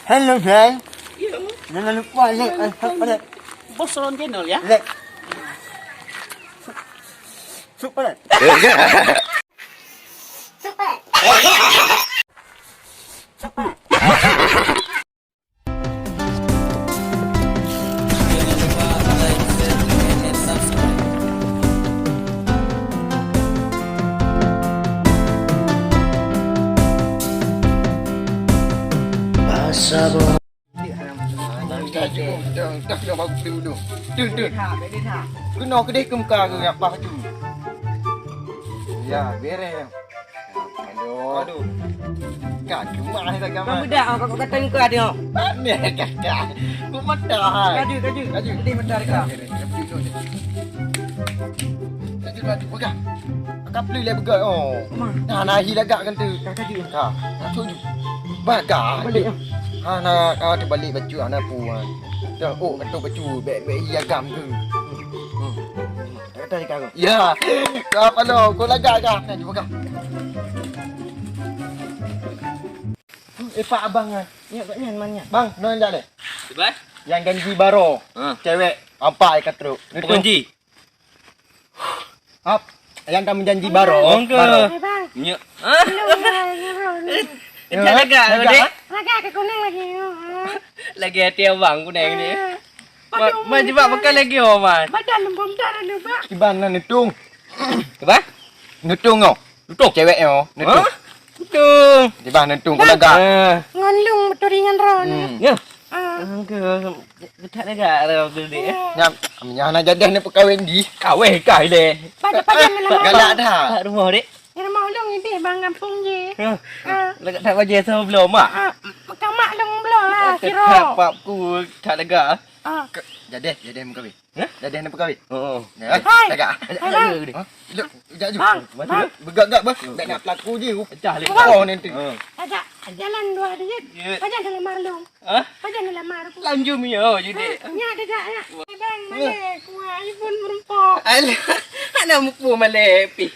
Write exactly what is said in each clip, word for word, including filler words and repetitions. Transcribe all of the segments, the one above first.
Hello guys. Jangan lupa like and subscribe. Bos Ron Channel ya. Like. Subscribe. Subscribe. Subscribe. Dah, dah, dah, dah, dah, bagus dulu. Dun, dun. Keunoe keudeh keu muka keu apa tu? Ya, beres. Aduh. Aduh. Ka cuma ni tak gamal. Budak, ah, kau kata muka dia. Aneh kakak. Kau mata hai. Kaju, kaju. Kaju. Pedih mata dia. Kaju baju pegang. Ka peuli lé peugah, oh. Nah, nah, hi lagak kan tu. Ka kaju. Ha, nak cuju. Bagah. Balik, ya. Ha, nak, ha, tu balik bacut, ha, nak pu, ha. Dah, oh, kata bacut, bek, bek, iya gam tu. Hmm. Kata dia kau. Ya. Kau apa lo? Kau lagak kah? Nah, cuba kah? Eh, Pak Abang, ah. Nyak, nyak, man, nyak. Bang, non jak leh. Siapa? Yang janji baro. Ha. Cewek, ampai ka trok. Bukan ji. Hap, yang dah menjanji baro. Orang ke? Baro. Eh, bang. Nyak. Ah. Belum, bang. Belum. Eh, dah lagak, lagak, dek. Lagak ke kuning lagi. Lagi hati abang kuning ni. Ah. Ma-, ma, jebak makan lagi, oh, man. Badan lembam dah lalu, bang. Kiban lah nutung. Apa? Nutung, oh. Nutung? Cewek, oh. Nutung. Hah? Nutung. Kiban nutung, kau lagak. Ah. Ngon lung beuturi ngon ron. Hmm. Ya. Ah. Angka, getak lagak dah aku dek. Ya. Nyam, nyam na jadi ni pekawin di. Kawin kah dek? Pada, pada melamar. Galak dah. Kat rumah dek. Di rumah ulung ideh bang gampông je. Ha. Ah. Lagak that bajé sama belum, mak? Ah, kamak lung belum lah, siro. Tetap papku tak lega. Ah. Jadi, jadi mengkawin. Hah? Jadi nak mengkawin. Oh. Ya, hai. Lagak. Hai, bang. Ha? Lok, jak ju. Bang, bang. Begak-gak bah. Bek nak pelaku je. Pecah lagi. Oh, nanti. Ha. Ajak jalan dua hari je. Ya. Pajan dalam marlung. Hah? Pajan dalam marlung. Lanjut punya, oh, jadi. Nyak degak, nyak. Bang, malek, kuah, iPhone merempok. Alah, anak mupu malek pi.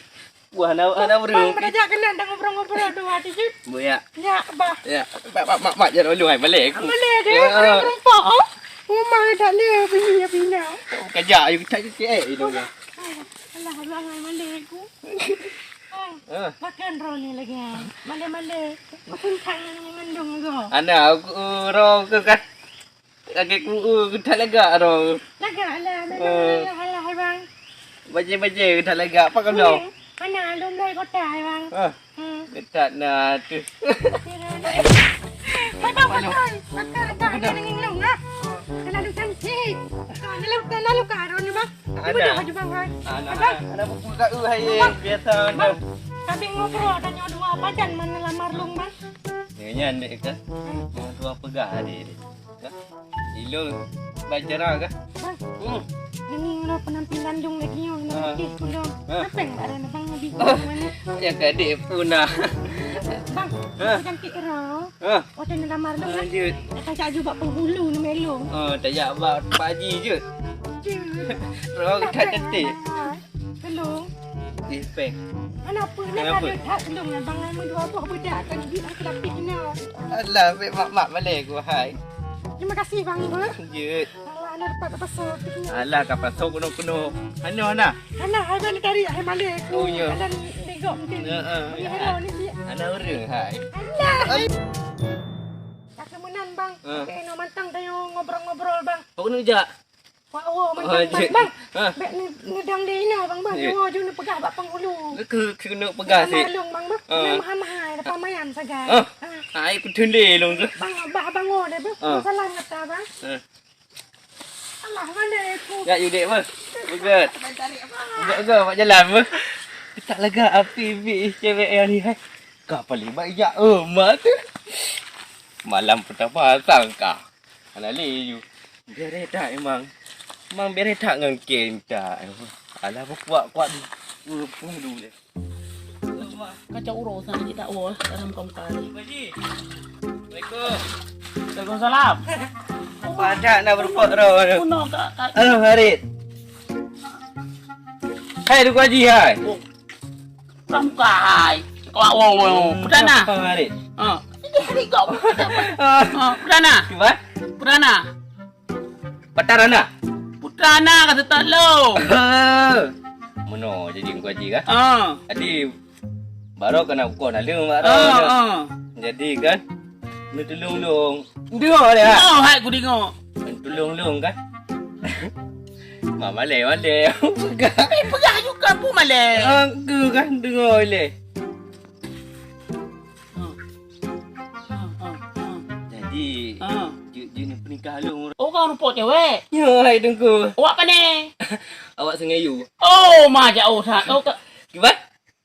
Wah, na, na bro. Bang, beraja kena dah ngobrol-ngobrol dua hari je. Boya. Ya, bah. Ya, mak, mak, mak, mak, jangan lalu hai, balik aku. Balik dia, ya. Orang perempuan, oh. Rumah tak ada, bini ya bina. Kajak, ayo kita cek, eh, itu. Alah, abang, hai, balik aku. Bang, ah. Makan roh ni lagi, ah. Male-male. Aku tak ngandung aku. Ana, aku, eh, roh ke kan? Lagak ku, uh, getak lagak tu. Lagak lah, lagak, eh. Alah, alah, hai bang. Bajé-bajé getak lagak, apa kau tahu? Mana alun dari kota, hai bang? Ah. Hmm. Getak na tu. Hai bang, pakai, pakai, pakai, pakai, pakai, ha? Terlalu cantik. Terlalu, terlalu karo ni, bang. Cuba dah baju bang, hai. Anak, abang. Anak buku kat, uh, hai, bang. Biasa, bang. Bang. Tapi ngobrol, tanya dua, pajan mana lamar lung, bang? Nyan dek ke? Hmm. Dua peugah adik dek. Ilong bacara kah? Bang. Hmm. Ini udah penampilan dong lagi, yang ah. Nanti pulang. Ah. Apa yang ada bang lebih mana? Yang tadi pun dah. Bang, ah. Cantik roh. Ah. Waktu ni lamar dong. Lanjut. Kata cak juga penghulu ni melo. Oh, tak jak bak Pak Haji je. Roh tak cantik. Tolong. Eh, peng. Kenapa? Kenapa? Nak ada tak tolong abang lama dua buah bedak kan duit aku lapik kena. Alah, bek mak-mak balai aku hai. Terima kasih bang, bang. Jut. Alah, anak dapat pasal tu. Alah, ka pasal kuno-kuno. Hana, hana. Hana, hai bang tarik, hai malai aku. Oh, ya. Alah, ni, ni gok mungkin. Ya, ah. Ni, hana, ni, ni. Hana orang hai. Alah. Ai. Tak kemenan bang. Ah. Okey, no mantang tayo ngobrol-ngobrol bang. Kau kena jak. Pak Wo, oh, mantap, jek. Bang, bang. Ha. Bek ni, ni dang di ina, bang, bang. Jek. Nyawa ju ni peugah bak penghulu. Ke, ke, kena peugah sih. Malung, bang, bang. Ha. Mahal-mahal, ada pamayan sagai. Ha. Ha. Ai, ku tunde long tu. Bang, abah, bang, wo deh, bang. Ha. Salam kata, bang. Ha. Alah, mana aku? Ya, you dek, bang. Begat. Abang cari, abang. Begat, begat, buat jalan, bang. Tak lega api, bi, cewek yang ni, hai. Kau paling baik, ya, oh, mak tu. Malam pertama sangka. Hana lé ju. Bereh that memang. Memang bereh that ngon ken that. Alah, beukuat-kuat. Peue dulu deh. Kacau uroe sana cit tak woe dalam kongkal. Assalamualaikum. Waalaikumsalam. Padak nak berpok roh. Kuno ka, ka. Halo, Farid. Hai, Teungku Haji, hai. Oh. Bukan, bukan. Kau awal, awal. Putana. Apa, Farid? Ha. Kali kau. Ah, perdana. Kiban? Perdana. Patarana. Putrana ka seutôt lôn. Meunoe jadi Teungku Haji kan? Ah. Jadi, baroe kana ukoe naleueng baroe. Ah, ah. Jadi kan, neutulông lôn. Deungoe lé, ha? Oh, hai ku deungoe. Neutulông lôn kan? Mak malèe-malèe. Peugah. Eh, peugah juga, peue malèe? Ah, ke kan, deungoe lé. Ah. Ah, ah, ah. Jadi, ah, jeuet, jeuet neupeunikah lôn. Oh, kau rumpok cewek? Ya, hai Teungku. Awak pane? Awak Sungai Yu. Oh, ma jauh that. Oh, ka- Kiban?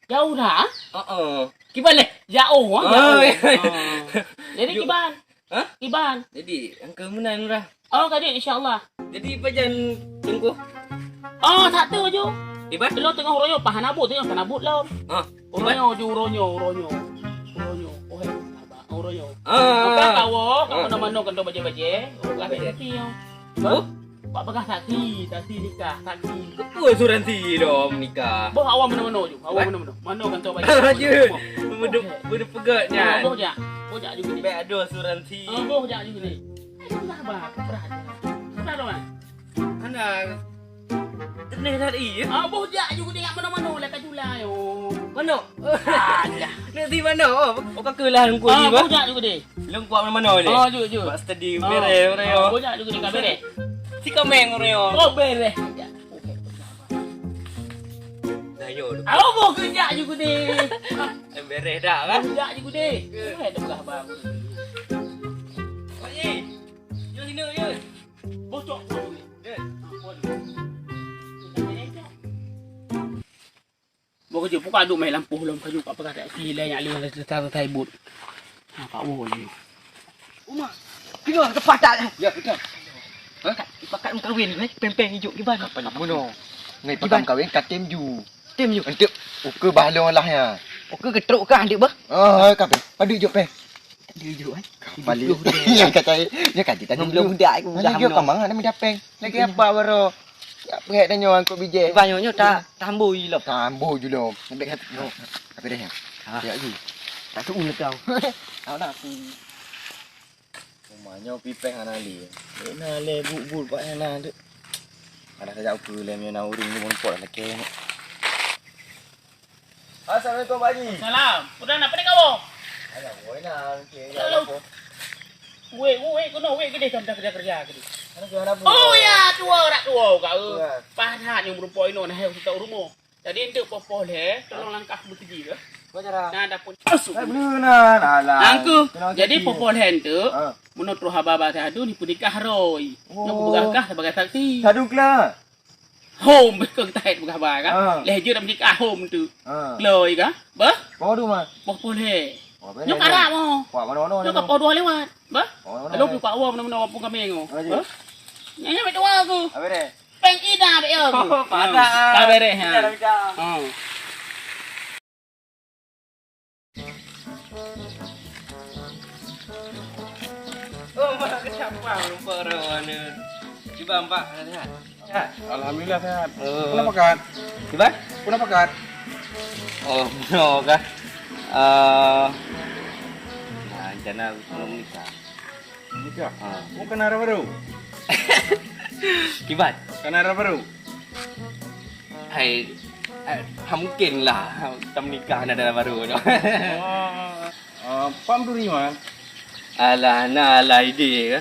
Jauh that, ah? Heeh. Kiban leh? Jauh, ah, oh, jauh. Ya. Ah. Jadi, kiban? Hah? Kiban? Jadi, angka meunan lah. Oh, ka jeuet, insya Allah. Jadi, pajan Teungku? Oh, satu ju. Kiban? Lôn teungoh uroe nyoe, pahan abot teungoh, kan abot lom. Ah, kiban? Uroe nyoe ju, uroe nyoe, uroe nyoe. Uroe nyoe. Oh, hai, abang, uroe nyoe. Ah. Bukan kawo, kawo ah, manoe-manoe kantô bajèe-bajèe. Oh, bajèe. Hati-hati, oh. Oh? Bak peugah saksi, saksi nikah, saksi. Keupeue asuransi lom nikah? Boh awak manoe-manoe ju, awak manoe-manoe. Manoe kantô bajèe. Jeuet. Meudu-, meudupeugöt nyan. Ah, boh jak. Boh jak ju geude. Bèk adoe asuransi. Ah, boh jak ju geude. Ai, susah bah, peurah. Susah dong, ah. Hana. Teunéh that ie. Ah, boh jak ju geude, jak manoe-manoe lah ka jula yo. Manoe? Alah. Nak si manoe? Oh, ka keulah Teungku ah, ni, bah. Boh jak ju geude. Lôn kuat manoe-manoe lé. Oh, jeuet, jeuet. Buat steady, oh, bereh, bereh, ah, oh. Boh jak ju gudé ka bereh. Si kameng, bereh, oh. Oh, bereh. Dah, yo, lu. Ah, boh jak ju gudé. Eh, bereh dah, kan? Boh jak ju gudé. Eh, dah peugah bang. Pak Ji, yo sini, yo. Boh cok, boh. Ya. Ah, boh. Boh keuju, pukon duek mé lampôh lom keuju, ka peugah tak si lé nyak lé, lé, lé, lé, lé, bot. Ha, pak wo lé. Uma, tiga tepat tak? Ya, betul. Ha? Pakat meukawen, eh, peng-peng ijuk kiban. Kapan meunoe? Ngai pakat meukawen, ka tem ju. Tem ju? Enteuk. Ukeue bah lôn lah ya. Ukeue geutrok kah, enteuk bah? Ah, ka peng. Padub ijuk peng. Jujur, eh? Balik. Nyang kata, nyang kata tadi. Belum budak, aku budak. Anak dia kamang, anak muda peng. Lagi apa baru? Ya, perhek dah nyawa angkut bijek. Banyak nyo tak tambui lom. Tambui ju lom. Sampai kata. Apa dah? Ah. Ya, ju. Tak tahu lah kau. Tahu dah aku. Rumah nyo pipeng anak li. Nak le but-but pak anak tu. Ada saja aku lem yang nak uring ni pun pot lagi. Assalamualaikum, Pak Haji. Salam. Udah nak pada kawo? Alah, boy nak, okey, ya, lalu. Apa? Weh, weh, weh, kena weh gede kan dah kerja-kerja gede. Anak tu anak. Oh ya, tua, rak tua kau. Tua. Pahat nyang berupa ino nah, hai, usah urung. Jadi, entuk popoh leh, tolong langkah beutigi ke? Apa cara? Nah, dapur. Masuk. Eh, bener nah, alah. Angku, jadi popoh leh entuk, ha, menurut haba-haba tadi ni peunikah roy. Oh. Nak beugah kah sebagai saksi? Sadu kela. Hom, beukong tahet peugah ba kan? Ah. Leh jeuet meujikah hom tu. Ah. Loi kah? Bah? Poh tu, Mak. Poh poh lhèe. Oh, bener. Nyoe karap mo. Wah, mana-mana. Nyoe ka poh dua lewat. Bah? Oh, mana-mana. Lalu pi pak wa mana-mana wapun kami ngo. Ah, jeuet. Bah? Nyanyi ambil dua aku. Habis deh. Peng ida ambil ya aku. Oh, pada. Ah, tak beres, ha. Dah, dah. Ah. Oh, mak, kenapa lupa orang mana? Cuba, Pak, sehat? Sehat? Alhamdulillah, sehat. Oh. Kenapa, Kat? Cuba? Kenapa, Kat? Oh, no, kah? Eh, nah, rencana aku sebelum nikah. Nikah? Ha. Oh, kena dara baru? Kiban? Kena dara baru? Hai, eh, ha mungkin lah. Kita menikah na dara baru tu. Oh, ah, pam tu ni, Man? Alah, na lah ide ke?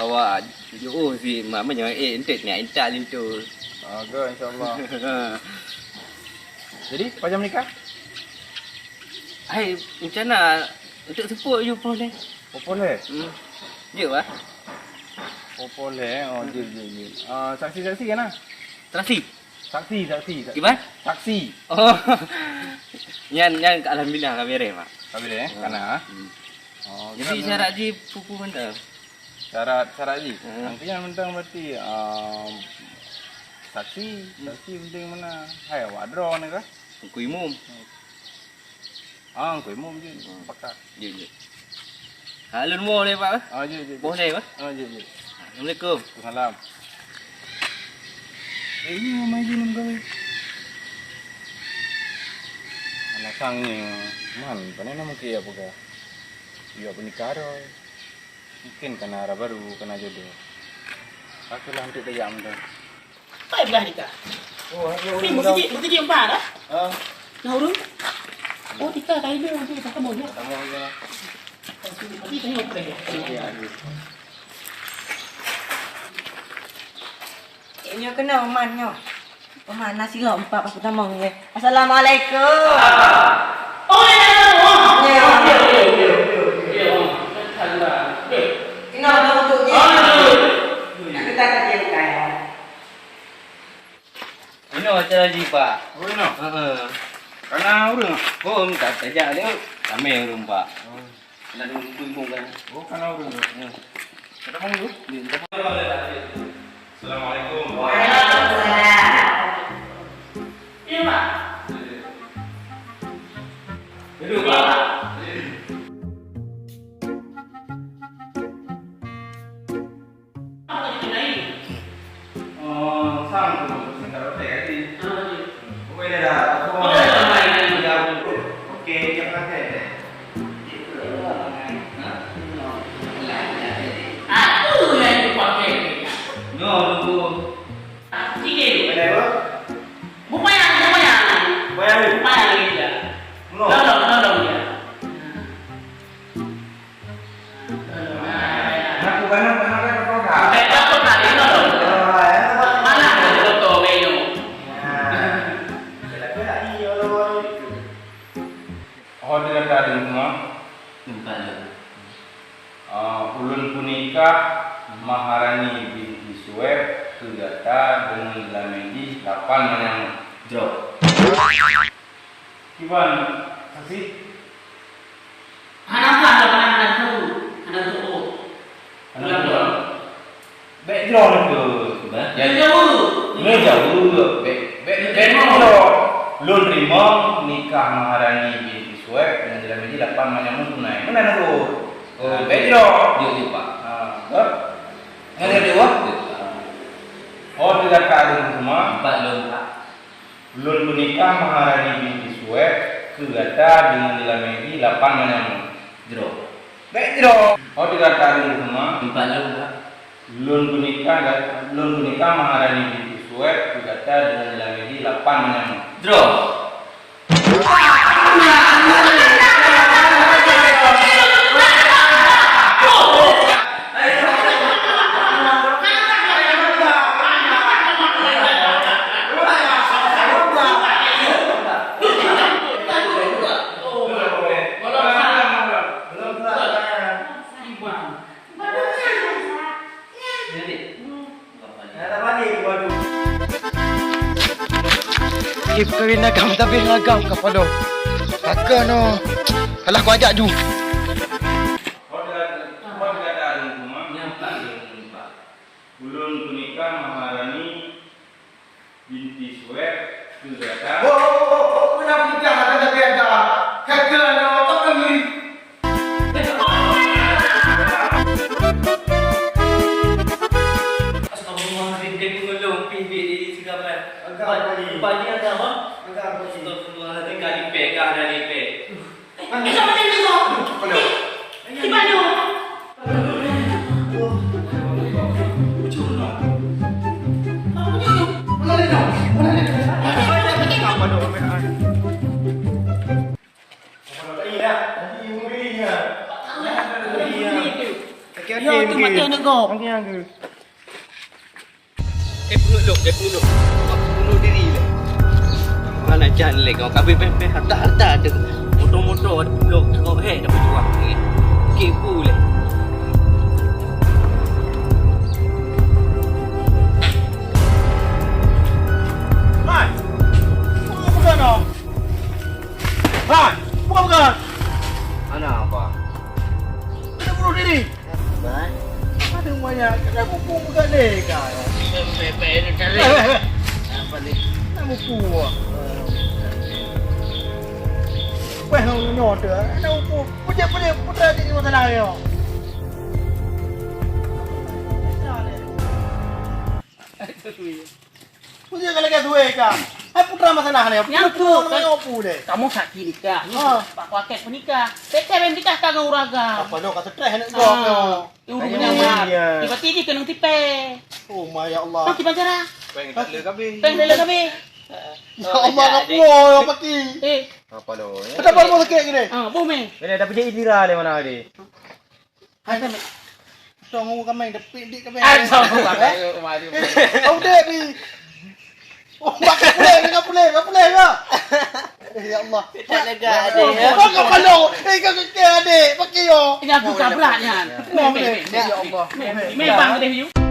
Awak jauh si mak meunyoe, eh, entet ni, entat linto. Aga, insyaAllah. Jadi, pajan menikah? Hai, rencana untuk seupôt je, Paul, eh. Popol, eh? Hmm. Ya, bah. Popol, eh? Oh, jeuet, jeuet, jeuet. Ah, saksi-saksi kan, ah? Saksi? Saksi, saksi, saksi. Kiban? Saksi. Oh. Nyan, nyan alhamdulillah ka beres, Mak. Ka beres, eh? Ah. Kana, ah? Hmm. Oh, jadi, kiban syarat jih peue-peue mantong? Syarat, syarat jih? Hmm. Nanti yang penting berarti, um, saksi, hmm, saksi penting mana? Hai, awak droe ni kah? Teungku Imum. Ah, Teungku Imum je. Hmm. Pakat. Jeuet, jeuet. Ha, lôn mo lé, Pak, eh? Ah, jeuet, jeuet, jeuet. Boh lé, Pak? Ah, jeuet, jeuet. Assalamualaikum. Waalaikumsalam. Eh, ini nama izin nama gawe. Anak sang ni, Man, pané nama ke apa ke? Yuk peunikah roh. Mungkin kana arah baru, kana jodoh. Aku lah untuk tajak muda. Apa yang belah nikah? Oh, aku ni mesti mesti dia empat dah. Ah. Nah, urung. Oh, kita kayu dia nanti kita mau dia. Sama aja. Nanti tengok apa dia. Ya, ya. Nyoe keunoe, Oman nyoe. Oman, na silop empat pas peutamong nyoe. Assalamualaikum. Oh, ya, ya, ya. Ya. Keunoe, keunoe untuk jih. Nak kita kerja bukan? Inoe acara jih, Pak. Oh, inoe? Heeh. Kana ureueng? Oh, minta tajak dia. Ramai ureueng, Pak. Oh. Nak duduk-duduk kan. Oh, kana ureueng tu? Ya. Kita mau dulu? Ya, kita mau. Assalamualaikum. Waalaikumsalam. Iya, Pak. Duduk, Pak. Oh, sang tu, singkat roti tadi. Pokoknya dah, aku mau. Oke, yang pakai deh. Aku yang dipakai. No, tunggu. Tiga. Ada apa? Bupayang, bupayang. Bupayang. Bupayang dia. No. Tolong, tolong dia. Oh, dia kata ada rumah. Ah, ulôn peunikah Maharani binti Sueb keu gata deungon jeulamé jih lapan manyang. Jroh. Kiban, saksi? Hana sah, hana, hana sah, hana sah. Hana sah. Bèk jroh nyoe keuh. Bah? Nyoe jaweueb. Nyoe jaweueb. Bèk, bèk, bèk jroh. Lôn teurimong nikah Maharani binti Sueb deungon jeulamé jih lapan manyang tunai. Meunan nyan tu. Oh, bèk jroh. Jeuet, jeuet, Pak. Ha, beutôi? Nyan jeuet, Pak? Jeuet, Pak. Oh, teuka ka lôn teuma. Empat lôn, Pak. Lôn peunikah Maharani binti Sueb keu gata deungon jeulamé jih lapan manyang jroh. Bèk jroh. Oh, teuka ka lôn teuma. Empat lôn, Pak. Lôn peunikah ga-, lôn peunikah Maharani binti Sueb keu gata deungon jeulamé jih lapan manyang jroh. Ih, kawin agam tapi agam ka padong. Maka no, kalah ku ajak ju. Ulôn peunikah Maharani binti Sueb keu gata. Oh, oh, oh, oh, kenapa nikah akan tapi ada? Kata no, apa kami? Astagfirullahaladzim, dia mengelung pih bit di sigapan. Agak apa ni? Bani agak apa? Agak apa ni? Astagfirullahaladzim, kali pek, kah dah lipek. Mana? Mana? Ya, tu mata negok. Eh, peunuh lok, eh, peunuh lok. Bunuh diri leh. Mana jan leh kau, kabeh peh-peh harta-harta tu. Moto-moto ada peunuh lok, kau hek dah berjuang ni. Kipu leh. Hai, bukan kau. Hai, bukan, bukan. Ana apa? Kena bunuh diri. Bang. Ada banyak. Kena buku bukan deh kau. Pepe ni cari. Apa ni? Kena buku. Weh, nyoto. Kena buku. Puja, puja, putra di rumah tanah yo. Puja kalau kau duit kau. Hai putra masa nah ni. Nyang tu, kan? Apa deh? Kamu sakit nikah. Ni, ah, pak paket penikah. Tete ben nikah ka ngon uraga. Apa lo ka stres nak gok. Ah. Urus nyaman. Iya. Tiba-tiba kena tipe. Oh, ma, ya Allah. Paki pacara. Peng tak le kabeh. Peng tak le kabeh. Ya Allah, ka puo ya paki. Eh. Apa lo? Kenapa mau sakit gini? Ah, boh meh. Bila tapi dia Indira le mana dia? Hai, Sam. Tong u kameng depik dik kameng. Aduh, pakai kemarin. Eh, oh, dek ni. Oh, pakai puleng, pakai puleng, pakai puleng, ya. Eh, ya Allah. Tak lega, adik, ya. Oh, kau kalau, eh, kau kekeh, adik, pakai yo. Ini aku tabrak nyan. Mau, meh, meh, meh, ya Allah. Meh, meh, meh, bang, deh, you.